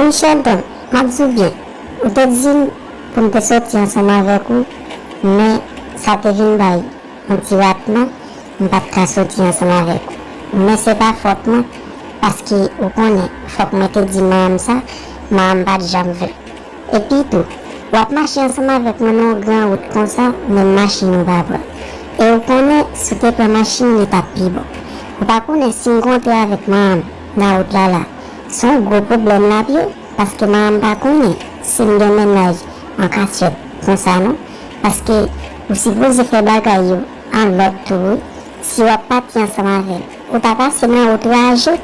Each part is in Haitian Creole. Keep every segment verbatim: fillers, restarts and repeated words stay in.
Wi Sheldon, m ap di w byen, ou te di m pou m te soti ansanm avèk ou, men sa te vin bay yon ti ratman, m pa t ka soti ansanm avèk ou. Men se pa fòt mwen, paske ou konnen, fòk mwen te di manman m sa, manman m pa t janm vle. Epi tou, w ap mache ansanm avèk mwen nan yon gran wout konsa, menm machin ou pa pran. E ou konnen, si w te pran machin, li t ap pi bon. Ou pa konnen si m kontre avèk manman m nan wout la la, se yon gwo pwoblèm l ap ye, paske manman m pa konnen si m gen mennaj an kachèt konsa non, paske ou sipoze fè bagay yo an lòd tou wi, si w ap pati ansanm avè l, ou ta pase nan wout raje,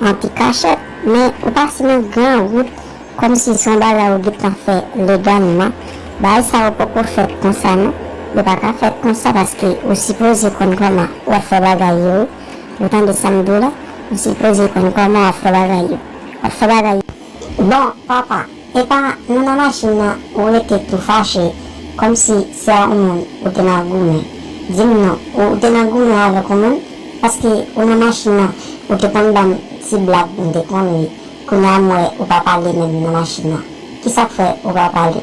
an ti kachèt, men ou pase nan gran wout, kòmsi se yon bagay ou gentan fè legalman, bagay sa yo poko fèt konsa non, yo pa ka fèt konsa paske ou sipoze konn kòman w ap fè bagay yo wi, ou tande sa m di w la, ou sipoze konn kòman w ap fè bagay yo, w ap fè bagay yo. Bon, papa, e pa nou nan machin nan ou rete tou fache, kòmsi se a yon moun ou te nan goumen. Di m non, ou te nan goumen avèk yon moun, paske ou nan machin nan, ou te konn ban m ti blag m te konn ri. Kounye a m wè ou pa pale menm nan machin nan. Kisa k fè ou pa pale?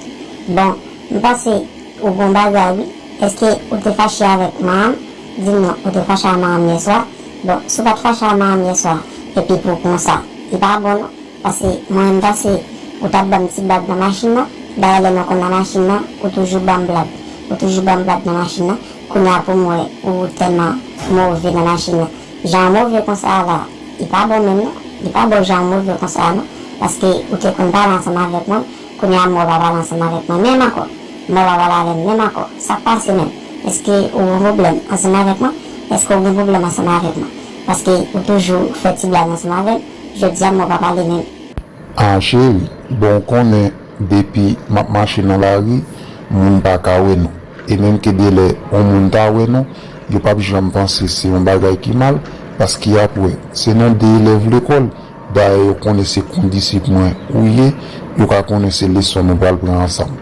Bon, m panse ou gon bagay wi. Èske ou te fache avèk manman m? Di m non, ou te fache a manman m yèswa. Bon, si w pa t fache a manman m yèswa, epi pou konsa, li pa bon non. Paske mwen menm m panse ou t ap ban m ti blag nan machin nan. Dayè lè nou konn nan machin nan, ou toujou ban m blag. Ou toujou ban m blag nan machin nan. Kounye a pou m wè ou tèlman move nan machin nan. Jan w move konsa a la, li pa bon menm non. Li pa bon jan w move konsa a non. Paske ou te konn pale ansanm avèk mwen, kounye a m wè w pa pale ansanm avèk mwen menm ankò. M wè w pa pale avè m menm ankò. Sa k pase menm? Èske ou gen pwoblèm ansanm avèk mwen? Èske ou gen pwoblèm ansanm avèk mwen? Paske ou toujou fè ti blag ansanm avè m, jodi a m wè w pa pale menm. Ah cheri, bon ou konnen depi m ap mache nan lari, moun pa ka wè nou. E menm ke de lè yon moun ta wè nou, yo p ap janm panse se yon bagay ki mal, paske y ap wè se nou de elèv lekòl, dayè yo konnen se kondisip mwen ou ye, yo ka konnen se leson nou pral pran ansanm.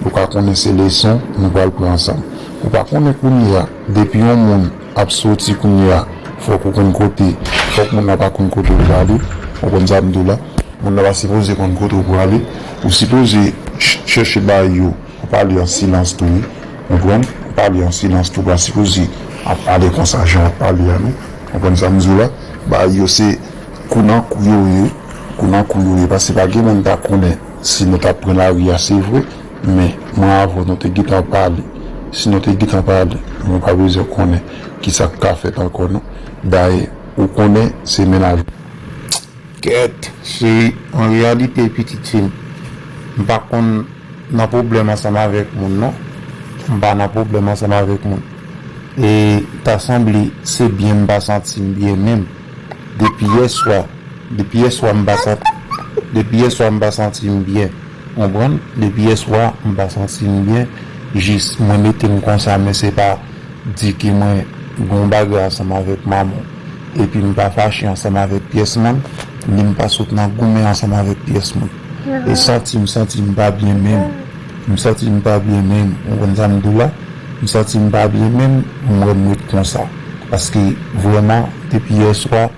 Yo ka konnen se leson nou pral pran ansanm. Ou pa konnen kounye a, depi yon moun ap soti kounye a, fòk ou konn kote, fòk moun nan pa konn kote ou prale, ou konn sa m di w la, moun nan pa sipoze konn kote ou prale, ou sipoze ch- chèche bay yo, ou pale an silans tou wi, konprann? Ou pale an silans tou, pa sipoze ap pale konsa jan w ap pale a non, konprann sa m di w la, bay yo se kou nan kou yo ye, kou nan kou yo ye, paske pa gen moun ta konnen si nou t ap pran lari a se vre, men mwen avè w nou te gentan pale. Si nou te gentan pale, nou pa bezwen konnen kisa k ka fèt ankò non. Dayè, ou konnen se mennaj ou. Kèt, cheri, an reyalite, pitit fi m, m pa konn nan pwoblèm ansanm avèk moun non. M pa nan pwoblèm ansanm avèk moun. E ta sanble se byen m pa santi m byen menm. Depi yèswa, depi yèswa m pa santi, depi yèswa m pa santi m byen. Konprann? Depi yèswa m pa santi m byen. Jis mwen mete m konsa, men se pa di ke mwen gen yon bagay ansanm avèk manman w. Epi m pa fache ansanm avèk pyès moun, ni m pa sot nan goumen ansanm avèk pyès moun. E santi m, santi m pa byen menm. M santi m pa byen menm. Ou konprann sa m di w la? M santi m pa byen menm, m wè m ret konsa. Paske vrèman, depi yèswa,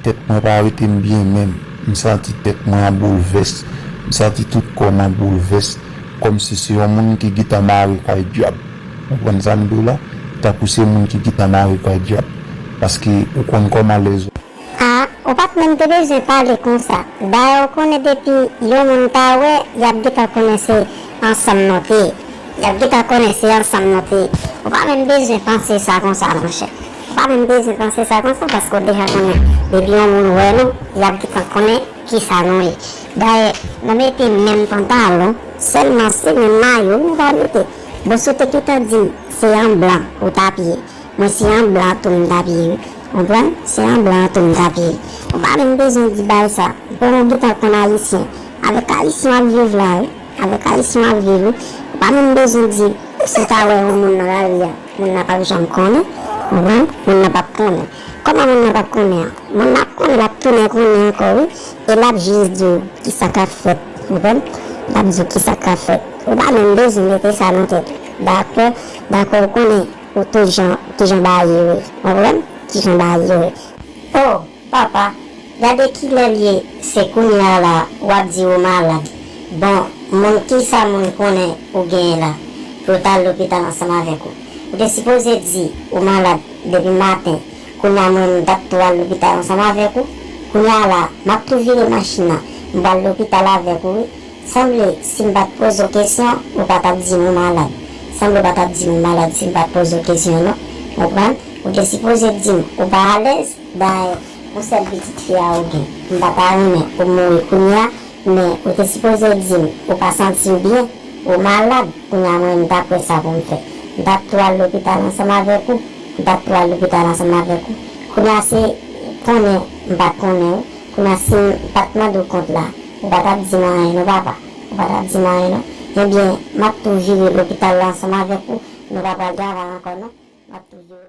tèt mwen pa rete m byen menm. M santi tèt mwen an boulvès. M santi tout kò m an boulvès. Kòmsi se yon moun ki gentan mare kay dyab. Ou konprann sa m di w la? Tankou se moun ki gentan mare kay dyab. Paske ou konn kòman lèzòm. A, ou pa t menm te bezwen pale konsa. Dayè, ou konnen depi yon moun ta wè, y ap gentan konnen se ansanm nou te ye. Y ap gentan konnen se ansanm nou te ye. Ou pa menm bezwen panse sa konsa, monchè. Ou pa menm bezwen panse sa konsa, paske w deja konnen depi yon moun wè nou, y ap gentan konnen kisa nou ye. Dayè, nou mete menm pantalon, sèlman se menm mayo nou pa mete. Bon, si w te gentan di m se an blan ou t ap ye, mwen se an blan tou m t ap ye wi. Konprann? Se an blan tou m t ap ye. Ou pa menm bezwen di bagay sa. Bon, ou gentan konn ayisyen. Avèk ayisyen w ap viv la wi. Avèk ayisyen w ap viv wi. Ou pa menm bezwen di si w ta wè yon moun nan lari a, moun nan p ap janm konnen. Konprann? Moun nan p ap konnen. Kòman moun nan p ap konnen an? Moun nan ap konnen, l ap tounen konnen ankò wi. E l ap jis di w kisa k ap fèt. Konprann? L ap di w kisa k ap fèt. Ou pa menm bezwen mete sa nan tèt ou. Dakò? Dakò, ou konnen ou kijan, kijan bagay yo ye. Konprann? Kijan bagay yo ye. Oh, papa, Gade kilè l ye, se kounye a la w ap di ou malad. Bon, moun, kisa moun konnen ou genyen la pou yo t al lopital ansanm avèk ou? Ou te sipoze di ou malad depi maten. Kounye a mwen m t ap tou al lopital ansanm avèk ou. Kounye a la, m ap tou vire machin nan, m pral lopital avèk ou wi. Sanble si m pa t poze w kesyon, ou pa t ap di m ou malad. Sanble ou pa t ap di m ou malad si m pa t poze w kesyon non. Konprann? Ou te sipoze di m ou pa alèz. Dayè, yon sèl pitit fi a ou gen, m pa ta renmen ou mouri kounye a, men ou te sipoze di m ou pa santi w byen, ou malad. Kounye a mwen m t ap wè sa pou m fè. M t ap tou al lopital ansanm avèk ou. M t ap tou al lopital ansanm avèk ou. Kounye a se konnen m pa t konnen ou. Kounye a si m pa t mande w kont la, ou pa t ap di m anyen non papa. Ou pa t ap di m anyen non. Ebyen, m ap tou vire lopital la ansanm avèk ou. Nou pa pral travay ankò non. M ap tou vire.